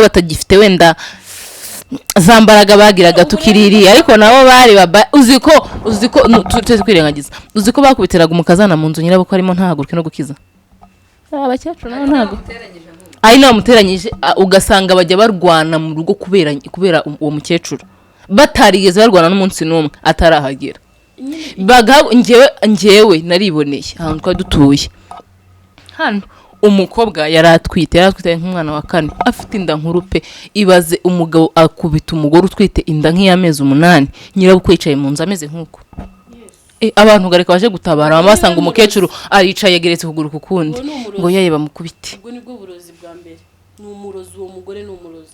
Batagifite wenda za mbaraga bagiraga tukiririye, ariko nabo bari baba uzi ko tujye kwirengagiza. Uzi ko bakubitiraga umukazana mu nzu, nyirabukwe arimo, ntahaguruke no gukiza abakecuru nabo, ntabwo ari nawe bamuteranyije, ugasanga bajya barwana mu rugo kubera uwo mukecuru, batarigeze barwana n'umunsi n'umwe atarahagera. Njyewe nariboneye ahantu twari dutuye hano, umukobwa yari atwite nk'umwana wa kane, afite inda nkuru pe. Ibaze umugabo akubita umugore utwite inda nk'iy'amezi 8, nyirabukwe yicaye mu nzu ameze nk'uko. Abantu gareka baje gutabara, baba basanga umukecuru aricaye yegeretse ukuguru ku kundi. Uwo ni umurozi. Ngo yaye bamukubite. Ubwo nibwo burozi bwa mbere, ni umurozi. Uwo mugore ni umurozi,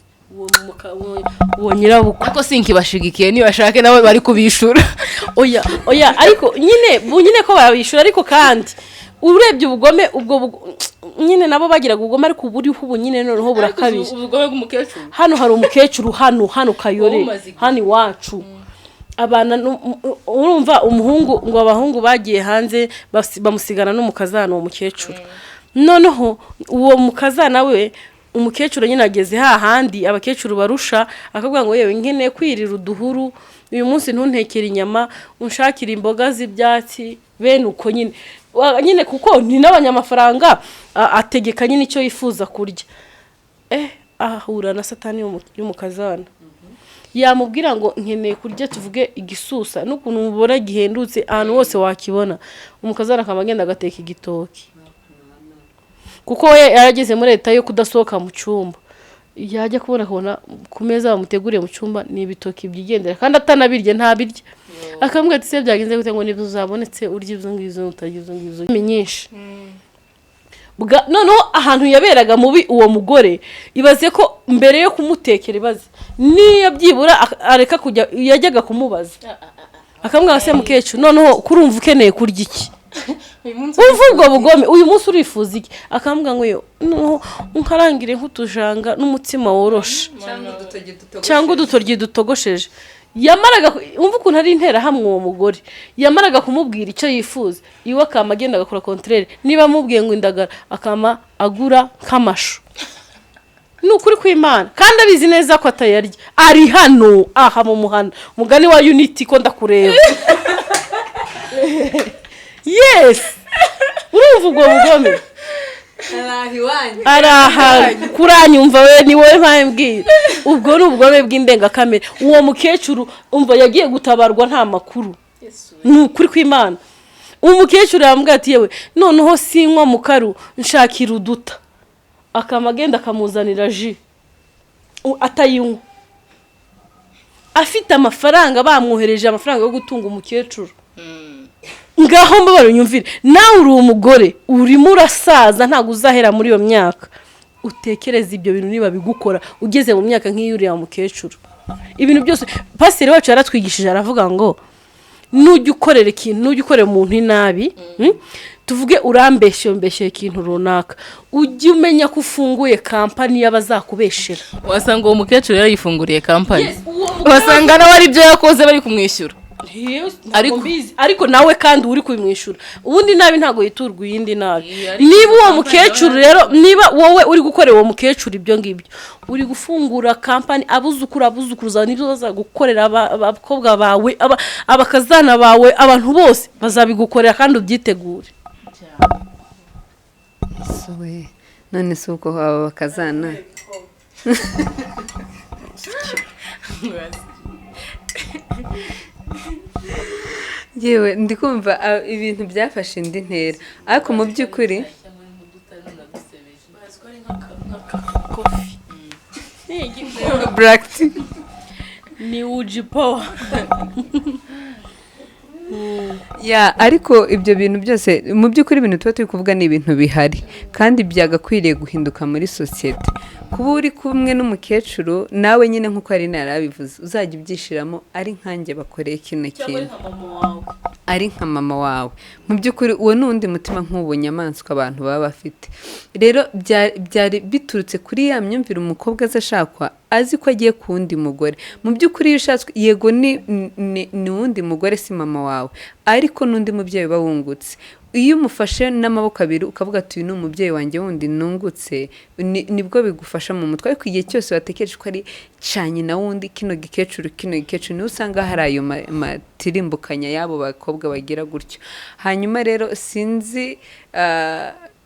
uwo nyirabukwe. Ariko sinkibashigikiye, nibashake nabo bari kubishura. Oya, oya, ariko nyine bu nyine ko barabishyura, ariko kandi urebye ubugome ubwo nyine nabo bagiraga ubugome, ariko uburiho ubu nyine noneho burakabije. Ubugome bw'umukecuru. Hano hari umukecuru hano Kayore. Wowe umaze igihe. Hano iwacu abana urumva umuhungu ngo abahungu bagiye hanze, bamusigana n'umukazana, uwo mukecuru. Noneho uwo mukazana we, umukecuru nyine ageze hahandi abakecuru barusha, akavuga ngo: "Yewe, nkeneye kwirira uduhuru uyu munsi, ntuntekere inyama, unshakire imboga z'ibyatsi." Bene uko nyine nyine kuko ni n'abanyamafaranga, ategeka nyine icyo yifuza kurya. Ahura na Satani y'umukazana, yamubwira ngo: "Nkeneye kurya," tuvuge igisusa, n'ukuntu mubona gihendutse ahantu hose wakibona, umukazana akaba agenda agateka igitoki, kuko we yarageze muri leta yo kudasohoka mu cyumba. Yajya kubona, akabona ku meza bamuteguriye mu cyumba ni ibitoki byigendera, kandi atanabirya, ntabirya. Akamubwira ati: "Se byagenze gute?" Ngo: "Nibyo zabonetse, urya ibyo ngibyo, utarya ibyo ngibyo." Ni nyinshi. Noneho ahantu yaberaga mubi uwo mugore, ibaze ko mbere yo kumutekera, ibaze niyo byibura areka kujya, yajyaga kumubaza, akamubwira: "Se mukecuru, noneho kurumva ukeneye kurya iki?" Umva ubwo bugome! "Uyu munsi urifuza iki?" Akamubwira ngo: "Yo, noneho nkarangire nk'utujanga n'umutsima woroshe cyangwa udutoryi dutogosheje." Yamaraga umva ukuntu ari interahamwe uwo mugore, yamaraga kumubwira icyo yifuza, iwe akama agenda agakora contraire. Niba amubwiye ngo indagara, akama agura nk'amashu. Ni ukuri kw'Imana, kandi abizi neza ko atayarya. Ari hano aha mu muhanda mugani wa Unity, ko ndakureba. Yes, urumva ubwo bugome? Ari aha kuranyumva we, ni wowe mpaye mbwira. Ubwo ni ubugome bw'indengakamere. Uwo mukecuru, umva, yagiye gutabarwa nta makuru. Ni ukuri kw'Imana, umukecuru yamubwira ati: "Yewe, noneho sinywa mukaru, nshakira uduta." Akama agenda akamuzanira jus atayinywa, afite amafaranga, bamwohereje amafaranga yo gutunga umukecuru. Ngaho mbabare unyumvire nawe, uri umugore, urimo urasaza, ntabwo uzahera muri iyo myaka. Utekereze ibyo bintu niba bigukora ugeze mu myaka nk'iy'uriya mukecuru. Ibintu byose pasiteri wacu yaratwigishije, aravuga ngo nujya ukorera ikintu, nujya ukorera umuntu inabi, Tuvuge urambeshye, mbeshyeye ikintu runaka, ujye umenya ko ufunguye kampani y'abazakubeshera. Wasanga uwo mukecuru yarayifunguriye kampani. Uwo mugore. Wasanga nawe ari ibyo yakoze bari kumwishyura. Ariko mbizi, ariko nawe kandi uri kubimwishyura, ubundi nabi ntabwo yiturwa iyindi nabi. Ariko Niba uwo kampani mukecuru rero, niba wowe uri gukorera uwo mukecuru ibyo ngibyo, uri gufungura kampani, abuzukuru, abuzukuruza nibyo bazagukorera, abakobwa bawe, abakazana bawe, abantu bose bazabigukorera, kandi ubyitegure. We, none si uko aba bakazana? Yewe, ndi kumva ibintu byafashe indi ntera, ariko mu by'ukuri Coffee. Black tea. Ni uji power. Ya, ariko ibyo bintu byose, mu by'ukuri ibintu tuba turi kuvuga ni ibintu bihari kandi byagakwiriye guhinduka muri sosiyete. Kuba uri kumwe n'umukecuru nawe nyine, nk'uko ari yarabivuze, uzajya ubyishiramo ari nkanjye bakoreye kino Cyangwa ari kintu nka mama wawe. Ari nka mama wawe. Mu by'ukuri uwo ni undi mutima nk'ubu nyamaswa abantu baba bafite. Rero byari biturutse kuri ya myumvire, umukobwa aza ashakwa azi ko agiye ku wundi mugore. Mu by'ukuri iyo ushatswe, yego, ni wundi mugore, si mama wawe, ariko n'undi mubyeyi uba wungutse. Iyo umufashe n'amaboko abiri ukavuga ati uyu ni umubyeyi wanjye wundi nungutse, nibwo bigufasha mu mutwe. Ariko igihe cyose watekereje ko ari cya nyina wundi, kino gikecuru, kino gikecuru, niho usanga hari ayo matirimbukanya y'abo bakobwa bagira gutyo. Hanyuma rero sinzi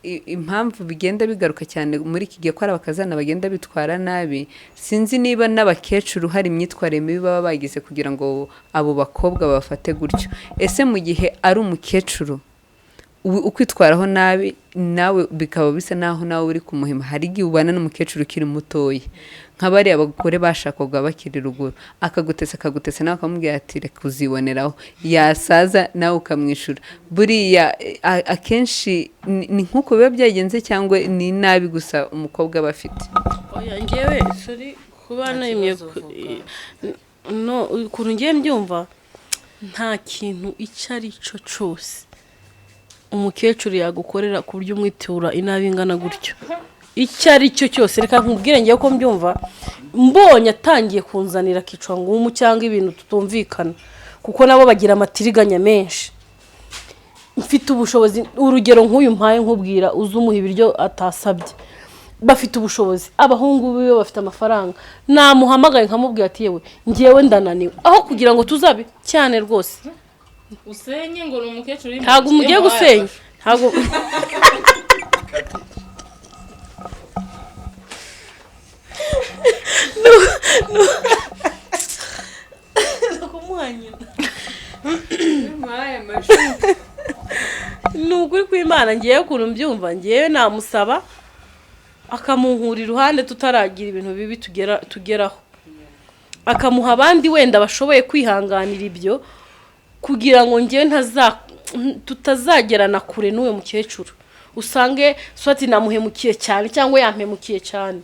impamvu bigenda bigaruka cyane muri iki gihe ko hari abakazana bagenda bitwara nabi. Sinzi niba n'abakecuru hari imyitwarire mibi baba bagize kugira ngo abo bakobwa bafate gutyo. Ese mu gihe ari umukecuru ukwitwaraho nabi, nawe bikaba bisa naho nawe uri kumuhima? Hari igihe ubana n'umukecuru ukiri mutoya, nka bariya bagore bashakwaga bakiri ruguru, akagutesa akagutesa, nawe akamubwira ati reka uziboneraho, yasaza nawe ukamwishyura. Buriya akenshi ni nk'uko biba byagenze, cyangwa ni nabi gusa umukobwa aba afite? Oya, ngewe sorry kuba nemye no ukuntu ngiye mbyumva, nta kintu icyo ari cyo cyose umukecuru yagukorera ku buryo umwitura inabi ingana gutyo, icyo ari cyo cyose. Reka nkubwire ngewe ko mbyumva, mbonye atangiye kunzanira akicwa ngumu cyangwa ibintu tutumvikana, kuko nabo bagira amatiriganya menshi. Mfite ubushobozi, urugero nk'uyu mpaye nkubwira, uzi umuha ibiryo atasabye, bafite ubushobozi, abahungu biwe bafite amafaranga, namuhamagaye nkamubwira ati yewe, ngewe ndananiwe, aho kugira ngo tuzabe cyane rwose. Usenye ngo ni umukecuru? Ntabwo mugiye gusenya, ntabwo. Kumuha nyina, ni ukuri kw'Imana. Ngewe ukuntu mbyumva, ngewe namusaba akamunkura iruhande tutaragira ibintu bibi tugeraho, akamuha abandi wenda bashoboye kwihanganira ibyo, kugira ngo ngewe tutazagerana kure n'uwo mukecuru, usange swati namuhemukiye cyane cyangwa yampemukiye cyane.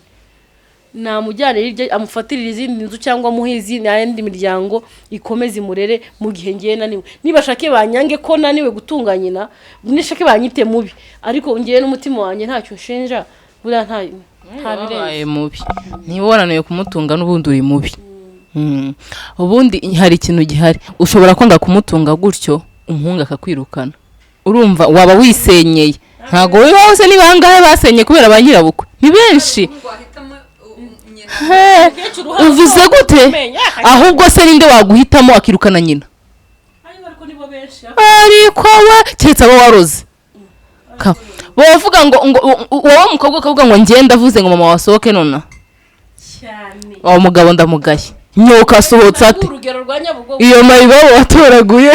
Namujyane hirya, amufatirire izindi nzu cyangwa amuhe izindi ayandi miryango ikomeze imurere mu gihe ngewe naniwe. Nibashake banyange ko naniwe gutunga nyina, nishake banyite mubi, ariko ngewe n'umutima wanjye ntacyo nshinja, buriya nta birenze. Wabaye mubi niba wananiwe kumutunga, n'ubundi uri mubi. Ubundi hari ikintu gihari, ushobora kwanga kumutunga gutyo umuhungu akakwirukana, urumva waba wisenyeye. Ntabwo wowe se ni bangahe basenye kubera ba nyirabukwe? Ni benshi. He, uvuze gute? Ahubwo se ninde waguhitamo akirukana nyina? Ariko we keretse abo waroze. Bavuga ngo wowe mukobwa ukavuga ngo ngenda avuze ngo mama wasohoke nona, cyane. Uwo mugabo ndamugaye, nyoka asohotse ate? Urugero rwa Nyabugogo. Iyo mayibobo watoraguye.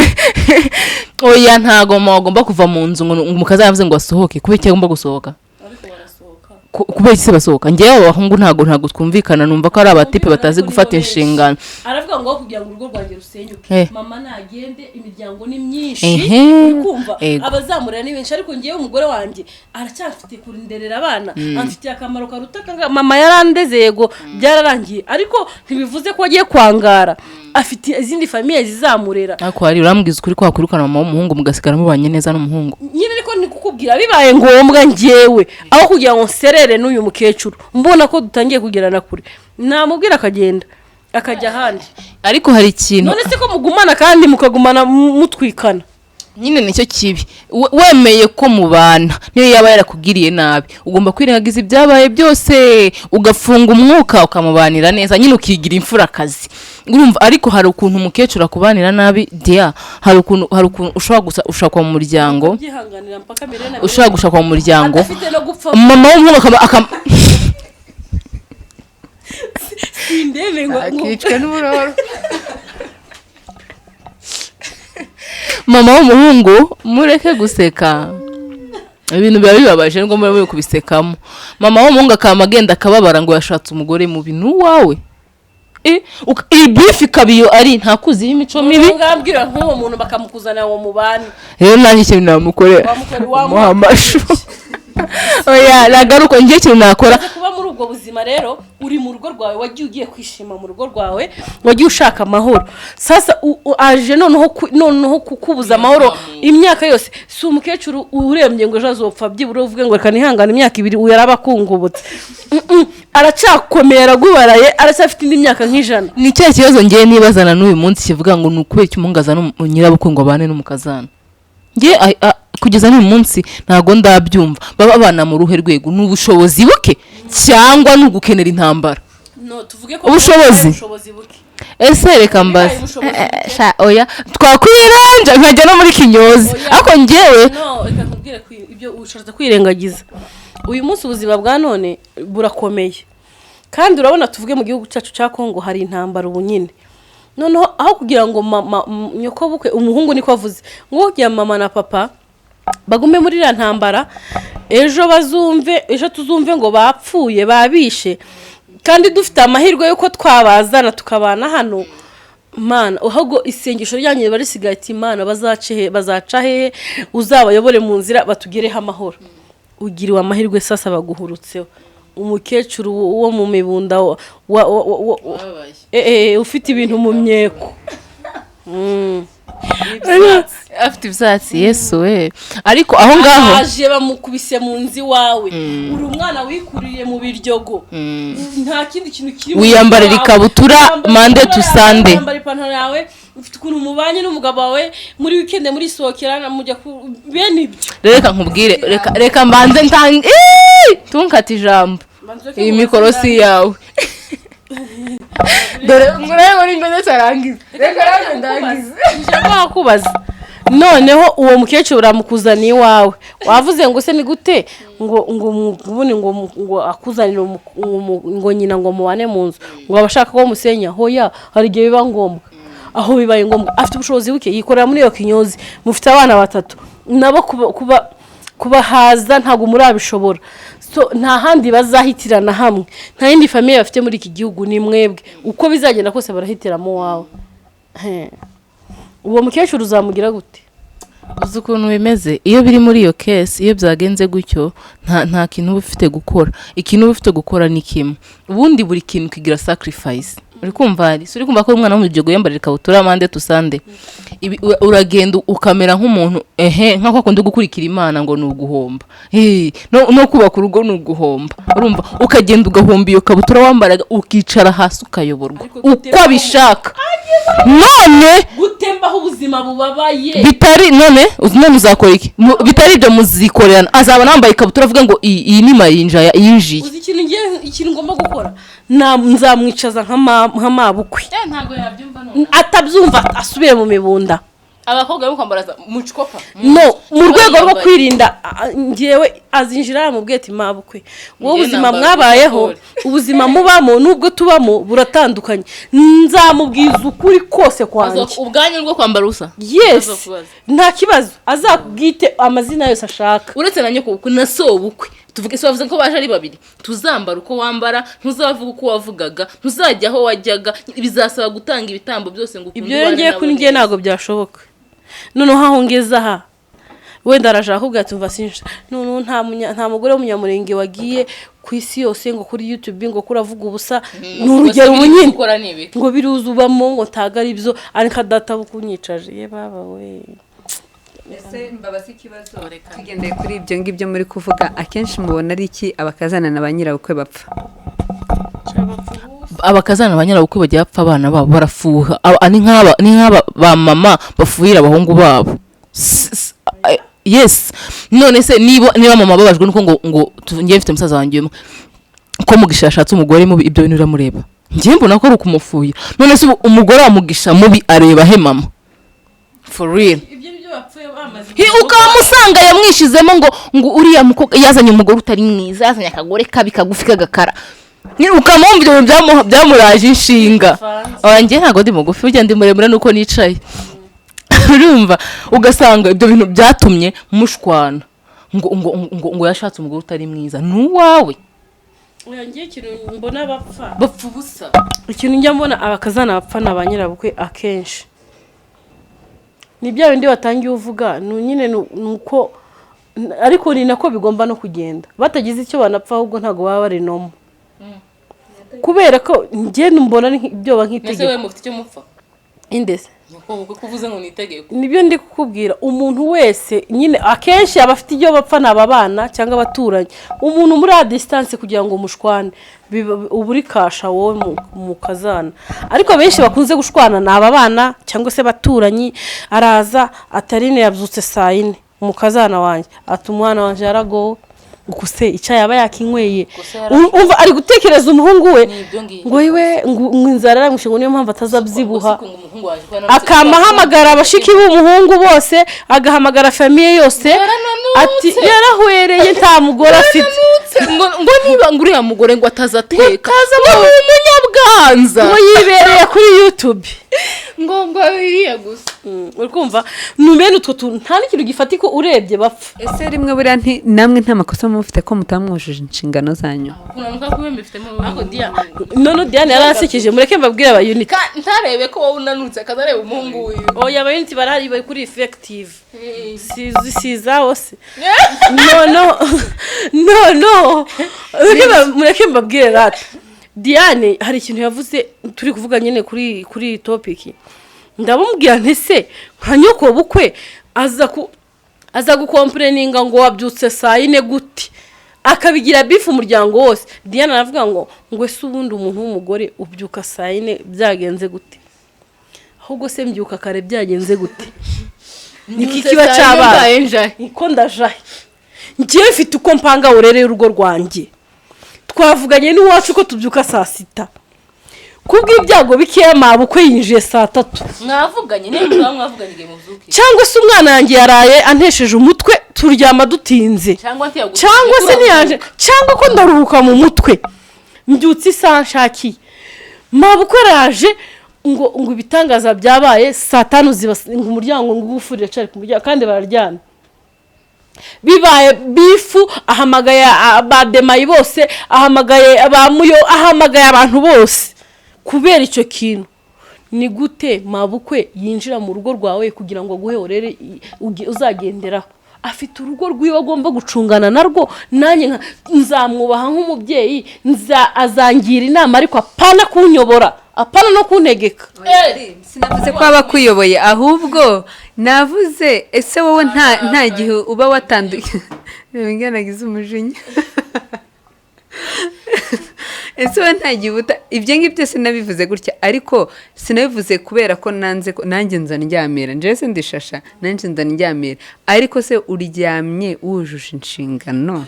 Oya, ntago mama agomba kuva mu nzu ngo umukazana yavuze ngo asohoke. Kubera iki agomba gusohoka? Ariko barasohoka. Kubera iki se basohoka? Ngewe abo bahungu ntago twumvikana, numva ko ari abatipe batazi gufata inshingano. Aravuga ngo kugira ngo urugo rwanjye rusenyuke, mama nagende, imiryango ni myinshi, uri kumva? Ego. Abazamurira ni benshi, ariko ngewe umugore wanjye aracyafite kurinderera abana, amfitiye akamaro karuta akanga. Mama yarandeze, yego byararangiye, ariko ntibivuze ko agiye kwangara, afite izindi famille zizamurera. Ariko hari urambwiza ukuri ko wakwirukana mama w'umuhungu mugasigara mubanye neza n'umuhungu? Nyine ariko ni kukubwira, bibaye ngombwa ngewe aho kugira ngo nserere n'uyu mukecuru, mbona ko dutangiye kugerana kure, namubwira akagenda akajya ahandi. Ariko hari ikintu None se ko mugumana kandi mukagumana mutwikana? Nyine nicyo kibi. Wemeye ko mubana, niyo yaba yarakugiriye nabi, ugomba kwirengagiza ibyabaye byose, ugafunga umwuka, ukamubanira neza nyine, ukigira imfurakazi, urumva? Ariko hari ukuntu umukecuru akubanira nabi dia, hari ukuntu ushobora gusa ushakwa mu muryango, byihanganira mpaka mbere na ushobora gushakwa mu muryango, adafite no gupfa. Mama w'umuhungu akaba Sindebe ngo Akicwa n'uburoro. Mama w'umuhungu, mureke guseka, ibintu biba bibabaje nubwo muri kubisekamo. Mama w'umuhungu akaba agenda akababara ngo yashatse umugore mubi n'uwawe. Iyi bifu ikaba iyo ari ntakuziho imico mibi. Ngambwira nk'uwo muntu bakamukuzanira ngo mubane. Rero nanjye ikintu namukorera, Wamukorera umuha amashu. Oya, nagaruka njye ikintu nakora. Umaze kuba muri ubwo buzima rero, uri mu rugo rwawe, wagiye ugiye kwishima mu rugo rwawe, wagiye ushaka amahoro. Sasa aje noneho kukubuza amahoro imyaka yose. Si umukecuru urembye ngo ejo azopfa, byibura uvuge ngo reka nihangane imyaka 2, uyu araba akungubutse. Aracyakomeye, aragubaraye, aracyafite indi myaka nk'100. Ni cya kibazo ngewe nibazana n'uyu munsi kivuga ngo ni ukubera iki umuhungu azana nyirabukwe ngo abane n'umukazana? Ngewe Kugeza n'uyu munsi ntabwo ndabyumva. Baba babana mu ruhe rwego? Ni ubushobozi buke cyangwa ni ugukenera intambara? No, tuvuge ko Ubushobozi. Ubushobozi buke. Ese reka mbaze. Bibaye ubushobozi buke. Sha, oya, twakwiranja nkajya no muri kinyozi. Oya. Ariko njyewe No, reka nkubwire ko ibyo ushatse kwirengagiza, uyu munsi ubuzima bwa none burakomeye, kandi urabona, tuvuge mu gihugu cyacu cya Kongo hari intambara ubu nyine. Noneho aho kugira ngo mama nyoko bukwe, umuhungu niko avuze, ngo kugira mama na papa bagume muri iriya ntambara, ejo bazumve, ejo tuzumve ngo bapfuye, babishe, kandi dufite amahirwe y'uko twabazana tukabana hano. Mana, ahubwo isengesho ryanyu riba risigaye ati: "Imana, bazace he, bazaca hehe? Uzabayobore mu nzira batugereho amahoro." Ugiriwe amahirwe, sasa baguhurutseho umukecuru wo mu mibunda ufite ibintu mu myeko. Afite ibyatsi, Yesu we! Ariko aho ngaho Aje bamukubise mu nzu iwawe, uri umwana wikuririye mu biryogo, nta kindi kintu kiri mu Wiyambarira nzu iwawe. ikabutura Wiyambara Monday to ikabutura yawe, Sunday. Wiyambara ipantaro yawe, ufite ukuntu mubanye n'umugabo wawe, muri weekend murisohokera, mujya ku bene ibyo. Rero reka nkubwire, reka mbanze ntange. Iiii! Tunkate ijambo. Iyi mikoro si iyawe. Dore ngo nimba ndetse arangize, reka nanjye ndangize. Nshaka kubaza, noneho uwo mukecuru uramukuzaniye iwawe, wavuze ngo se ni gute ngo ubundi ngo akuzanire ngo nyina ngo mubane mu nzu, ngo abashaka ko musenya? Hoya, hari igihe biba ngombwa. Aho bibaye ngombwa, afite ubushobozi buke, yikorera muri iyo kinyozi, mufite abana batatu, nabo kuba kubahaza ntabwo murabishobora. So nta handi bazahitirana hamwe, nta yindi famille bafite muri iki gihugu, ni mwebwe. Uko bizagenda kose barahitiramo wawe. He. Uwo mukecuru uzamugira gute? Uzi ukuntu bimeze iyo biri muri iyo case, iyo byagenze gutyo, nta kintu uba ufite gukora. Ikintu uba ufite gukora ni kimwe. Ubundi buri kintu kigira sacrifice. Uri kumva hari uri kumva ko umwana w'umuryango yambarira ikabutura Monday to Sunday. Ibi uragenda ukamera nk'umuntu, ehe, nk'ako akunda gukurikira Imana ngo ni uguhomba. No kubaka urugo ni uguhomba. Urumva, ukagenda ugahomba iyo kabutura wambaraga, ukicara hasi ukayoborwa Ariko uko abishaka. None gutembaho ubuzima bubabaye. Bitari none uzakora iki? Bitari ibyo muzikorerana, azaba nambaye ikabutura avuga ngo iyi ni mayinja yinjiye. Uzi ikintu ngiye, ikintu ngomba gukora? Nzamwicaza nka mabukwe. Ntabwo yabyumva none. Atabyumva, asubire mu mibunda. Abakobwa bo kwambara mucikopa. No mu rwego rwo Yambaye. kwirinda, ngewe azinjira yamubwiye ati: "Mabukwe, wowe Njye ubuzima nambara mwabayeho, udukore." ubuzima mubamo n'ubwo tubamo buratandukanye. Nzamubwiza ukuri kose kwanjye." Ubwanyu bwo kwambara ubusa. Yes. Azokubaza. Nta kibazo, azabwite amazina yose ashaka. Uretse na nyoko bukwe na so bukwe, tuvuge se bavuze ko baje ari babiri, tuzambara uko wambara, ntuzavuga uko wavugaga, ntuzajya aho wajyaga, bizasaba gutanga ibitambo byose ngo ukunde Ibyo rero ubane ngiye nabo kuri ngiye neza. Ntabwo byashoboka. Noneho aho ngeze aha, wenda arashaka kubwira ati: "Umva, sinja noneho nta mugore w'umunyamurenge wagiye ku isi yose ngo kuri YouTube ngo kuravuga ubusa." Ni urugero ubu nyine. Gukora ni ibi. Ngo biruzi ubamo, ngo ntago ari byo, ariko data bukunyicaje ye baba we. Ese mbabaza ikibazo, tugendeye kuri ibyo ngibyo muri kuvuga, akenshi mubona ari iki abakazana na ba nyirabukwe bapfa? Abakazana ba nyirabukwe bajya bapfa abana babo, barafuha. Ni nk'aba ba mama bafuhira abahungu babo. Yes, none se niba mama ababajwe nuko ngo njye mfite musaza wanjye umwe, ko Mugisha yashatse umugore mubi, ibyo bintu biramureba? Njye mbona ko ari ukumufuhira. None se ubu umugore wa Mugisha mubi areba he mama? For real. Ibyo byo bapfuye bamaze Ukamusanga yamwishizemo ngo uriya mukobwa yazanye umugore utari mwiza, yazanye akagore kabi kagufi k'agakara. Ukamwumva ibyo bintu byamuraje inshinga. Oya, njye ntabwo ndi mugufi, burya ndi muremure nuko nicaye. Urumva, ugasanga ibyo bintu byatumye mushwana ngo yashatse umugore utari mwiza. Ni uwawe. Oya, ngiye ikintu mbona bapfa, Bapfa ubusa. ikintu njya mbona abakazana bapfa na ba nyirabukwe akenshi ni bya bindi watangiye uvuga, ni nyine ni uko, ariko ni nako bigomba no kugenda. Batagize icyo banapfa, ahubwo ntabwo baba bari normal, kubera ko njye mbona ari ibyo nk'itegeko. Mufite icyo mupfa? Indese? Kuko uvuze ngo ni itegeko. Nibyo ndi kukubwira. Umuntu wese nyine akenshi aba afite ibyo bapfa, ni aba bana cyangwa abaturanyi. Umuntu muri a distance kugira ngo mushwane, uba uri kasha wowe mu kazana. Ariko benshi bakunze gushwana ni aba bana cyangwa se abaturanyi. Araza atarine yabyutse saa 4. Umukazana wanjye ati: "Umwana wanjye yaragowe." Uko se icyayi aba yakinyweye? Gusa yaragowe. Umva, ari gutekereza umuhungu we. Ni ibyo ngibyo. Ngo iwe ngo inzara yaramwishe, ngo niyo mpamvu atazabyibuha. Umuhungu waje ko yananutse. Akama ahamagara abashiki b'umuhungu bose, agahamagara famille yose. Yarananutse. Ati yarahwereye, nta mugore afite. Yarananutse. Ngo niba ngo uriya mugore ngo atazateka, Ngo ataza. Ngo ni umunyabwanza. Ngo yibereye kuri YouTube. Ngo biriya gusa. Uri kumva, ni bene utwo tuntu, nta n'ikintu gifatika urebye bapfa. Ese rimwe buriya namwe nta makosa muba mufite ko mutamwujuje inshingano zanyu? Kunanuka kuba mbifitemo. None Diane yarasekeje. Mureke mbabwire abayuniti. Ntarebe ko wowe unanutse, akazareba umuhungu wiwe. Oya, abayuniti barahari, bari kuri effective, si izawo se. No, no, no, no. Mureke mbabwire rata, Diane hari ikintu yavuze turi kuvuga nyine kuri iyi topic. Ndamubwira nti: "Se nka nyoko bukwe aza gucomplaininga ngo wabyutse saa 4 gute?" Akabigira beef umuryango wose. Diane aravuga ngo ese ubundi umuntu w'umugore ubyuka saa 4 byagenze gute? Ahubwo se mbyuka kare byagenze gute? Niki kiba cyabaye ko ndajahe? Ngewe mfite uko mpanga urereye urugo rwanjye. Twavuganye n'iwacu ko tubyuka saa 6. Kubw'ibyago bikeya, mabukwe yinjiye saa 3. Mwavuganye niba muzaba mwavuganye igihe mubyukiye. Cyangwa se umwana yanjye yaraye antesheje umutwe, turyama dutinze. Cyangwa ntiyagusize. Cyangwa se ntiyaje, cyangwa ko ndaruhuka mu mutwe, mbyutse isaha nshakiye. Mabukwe araje ngo ibitangaza byabaye, saa 5 ziba ngo umuryango ngo ugufurire acari ku muryango kandi bararyamye. Bibaye beef, ahamagaye abademayi bose, ahamagaye ba muyo, ahamagaye abantu bose kubera icyo kintu. Ni gute mabukwe yinjira mu rugo rwawe kugira ngo aguhe orere uzagenderaho? Afite urugo rwiwe agomba gucungana narwo. Nanjye nzamwubaha nk'umubyeyi, azangira inama, ariko apana kunyobora, apana no kuntegeka. Sinavuze ko aba akuyoboye, ahubwo navuze: ese wowe nta gihe uba watanduye? Reba ingana nagize umujinya. Ese wowe nta gihe uta ibyo ngibyo? Sinabivuze gutya, ariko sinabivuze kubera ko nanze ko nanjye nza ndyamira. Njyewe se ndishasha? Nanjye nza ndyamira, ariko se uryamye wujuje inshingano?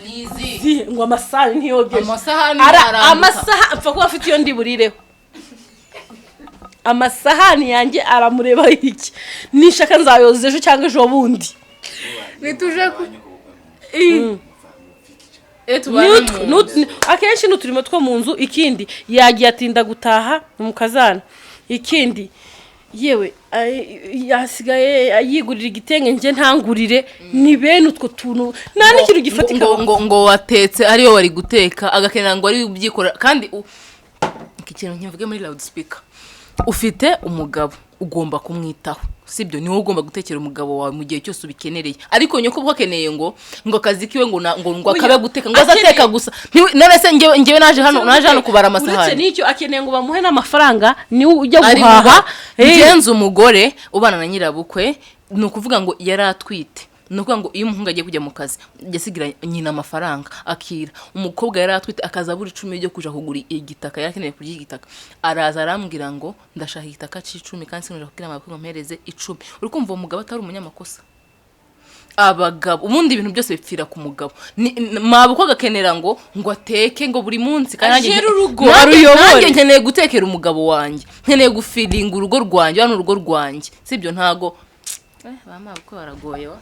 Ngo amasahani ntiyogeje. Amasahani aranduka. Amasaha apfa kuba afite iyo ndi burireho. Amasahani yanjye aramureba iki? Nishaka nzayoza ejo cyangwa ejo bundi. Nituje ku tubane mu nzu. Akenshi ni uturimo two mu nzu. Ikindi, yagiye atinda gutaha mu kazana. Ikindi, yewe, yasigaye yigurira igitenge, njye ntangurire. Ni bene utwo tuntu, nta n'ikintu gifatika. Ngo watetse ariyo wari guteka, agakenera ngo ari ubyikorera. Kandi iki kintu nkivuge muri loudspeaker: ufite umugabo, ugomba kumwitaho, sibyo? Niwe ugomba gutekera umugabo wawe mu gihe cyose ubikenereye. Ariko nyoko ubwo akeneye ngo akazi kiwe ngo akabe guteka, ngo azateka gusa. None se njyewe naje hano kubara Uretse amasahani? n'icyo, akeneye ngo bamuhe n'amafaranga, niwe ujya Ari guhaha. Ngenzi umugore ubana na nyirabukwe, ni ukuvuga ngo yari atwite. Ni ukuvuga ngo iyo umuhungu agiye kujya mu kazi, yasigira nyina amafaranga akira. Umukobwa yari atwite, akaza abura 10 ryo kuja kugura igitaka. Yari akeneye kurya igitaka. Araza arambwira ngo ndashaka igitaka c'icumi, kandi sinuje kubwira amaboko ngo mpereze 10. Uri kumva uwo mugabo atari umunyamakosa? Abagabo ubundi ibintu byose bipfira ku mugabo. Mabukwe agakenera ngo ateke ngo buri munsi, kandi Agere urugo, aruyobore. Nanjye nkeneye gutekera umugabo wanjye, nkeneye gufeedinga urugo rwanjye, hano urugo rwanjye, sibyo? Ntago ba mabukwe baragoye wa.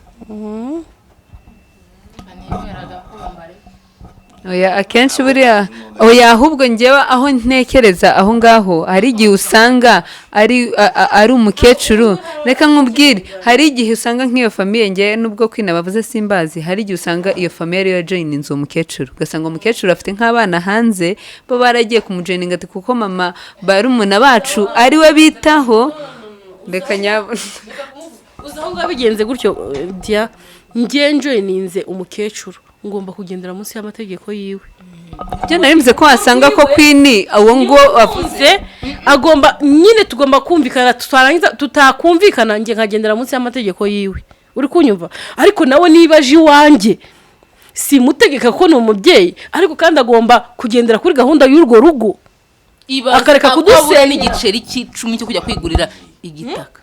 Ntimweraga ko bambare. Oya, akenshi buriya oya. Ahubwo njyewe aho ntekereza aho ngaho, hari igihe usanga ari umukecuru. Reka nkubwire, hari igihe usanga nk'iyo famille, ngewe nubwo kwina bavuze simbazi, hari igihe usanga iyo famille ariyo yajoininze uwo mukecuru, ugasanga umukecuru afite nk'abana hanze, bo baragiye kumujoininga, ati kuko mama barumuna bacu ariwe bitaho, reka nyabuna. Uzi aho ngaho bigenze gutyo, dia njye njoininze umukecuru, ngomba kugendera munsi y'amategeko yiwe. Ibyo nari mvuze ko wasanga ko Queen uwo ngo avuze. Avuze agomba nyine, tugomba kumvikana, tutarangiza tutakumvikana, njye nkagendera munsi y'amategeko yiwe. Uri kunyumva? Ariko nawe niba aje iwanjye, simutegeka ko ni umubyeyi, ariko kandi agomba kugendera kuri gahunda y'urwo rugo. Ibaze Akareka ko abura kudusenya. n'igiceri cy'icumi cyo kujya kwigurira igitaka.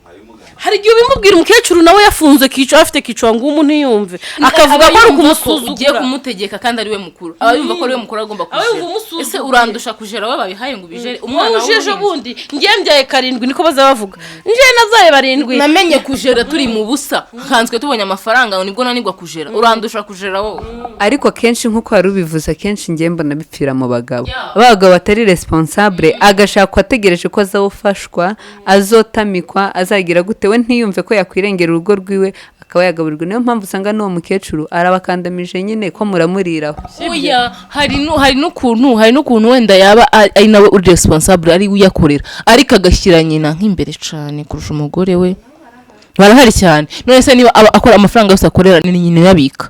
Hari igihe ubimubwira, umukecuru nawe yafunze kica, afite kichwa ngumu, ntiyumve, akavuga ko ari Aba yumva ko ugiye ukumusuzugura. kumutegeka kandi ari we mukuru. Aba yumva ko ari we mukuru, agomba Aba yumva kujera. umusuzuguye. Ese urandusha kujera wowe babihaye ngo ubijere umwana Wowe uje ejo w'uruhinja? Bundi ngiye mbyaye karindwi, niko baza bavuga, ngiye nabyaye barindwi. Namenye kujera turi mu busa, nkanswe tubonye amafaranga, nibwo nanigwa kujera. Urandusha kujera wowe? Ariko akenshi, nk'uko wari ubivuze, akenshi njye mbona bipfira mu bagabo. Yeah. Abagabo batari responsable, agashaka ategereje ko azawufashwa, azotamikwa, azagira gute, we ntiyumve ko yakwirengera urugo rwiwe akaba yagaburirwa. Niyo mpamvu usanga n'uwo mukecuru arabakandamije nyine, ko muramuriraho. Oya, hari n'ukuntu wenda yaba ari nawe uri responsable, ari we uyakorera, ariko agashyira nyina nk'imbere cyane kurusha umugore we. Barahari cyane. None se niba aba akora, amafaranga yose akorera ni nyina uyabika,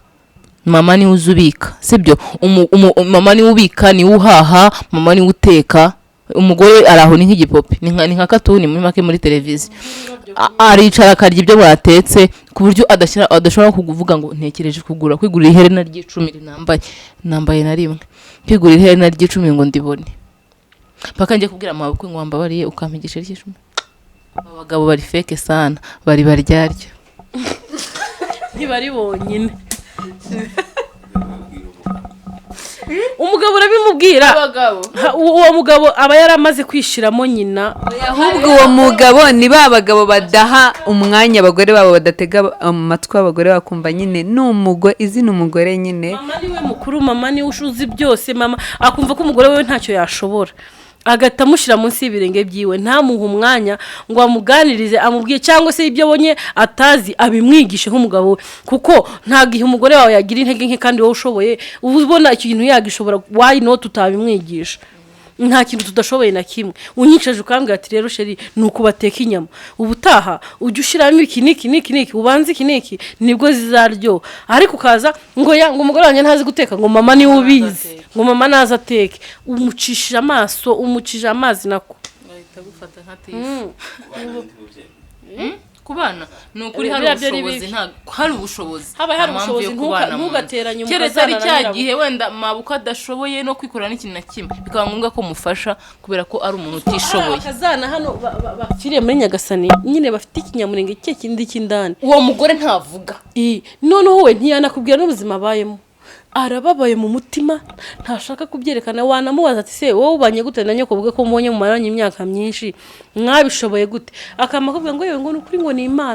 mama niwe uzi ubika, sibyo? Mama niwe ubika, niwe uhaha, mama niwe uteka. Umugore ari aho ni nk'igipope, ni nka katuni muri make muri televiziyo. Aricara akarya ibyo batetse, ku buryo adashobora kuvuga ngo ntekereje kugura, kwigurira iherena ry'icumi rinambaye nambaye na rimwe, kwigurira iherena ry'icumi ngo ndibone, mpaka njye kubwira amabukwe ngo wambabariye ukampa igiceri cy'icumi. Abagabo bari fake sana, bari baryarya. Ntibari bonyine, umugabo urabimubwira. Abagabo. Uwo mugabo aba yaramaze kwishiramo nyina. Ahubwo uwo mugabo ni ba bagabo badaha umwanya abagore babo, badatega amatwi abagore, bakumva nyine ni umugore, izina umugore nyine. Mama niwe mukuru, mama niwe ushuzi byose, mama akumva ko umugore we ntacyo yashobora, agahita amushyira munsi y'ibirenge byiwe, ntamuhe umwanya ngo amuganirize, amubwiye cyangwa se ibyo abonye atazi abimwigishe nk'umugabo we, kuko nta gihe umugore wawe yagira intege nke kandi wowe ushoboye. Uba ubona ikintu yagishobora, why not utabimwigisha? Nta kintu tudashoboye na kimwe. Unyicaje ukambwira ati: "Rero chéri, ni uku bateka inyama, ubutaha ujye ushyiramo iki n'iki n'iki n'iki, ubanze iki n'iki, nibwo zizaryoha." Ariko ukaza ngo ya ngo umugore wanjye ntazi guteka, ngo mama niwe ubizi, ngo mama naze ateke, umucishije amaso, umucishije amazi nako. Bahita gufata nka tifu. Ku bana ni ukuri hari Biriya byo ni ubushobozi bibi. Ntabwo hari ubushobozi, Habaye hari nta mpamvu yo ubushobozi, kubana mu nzu. ntugateranye Keretse ari umukazana na cya nyirabukwe. gihe wenda mabuko adashoboye no kwikorera n'ikintu na kimwe, bikaba ngombwa ko mufasha kubera ko ari umuntu utishoboye. Akazana hano bapfiriye muri Nyagasani nyine, bafite ikinyamurenge cye kindi cy'indani. Uwo mugore ntavuga. Noneho we ntiyanakubwira n'ubuzima abayemo, arababaye mu mutima, ntashaka kubyerekana. Wanamubaza ati: "Se wowe ubanye gute na nyoko bwe, ko mbonye mumaranye imyaka myinshi, mwabishoboye gute?" Akama akubwira ngo: "Yewe," ngo, "ni ukuri," ngo, "ni Imana."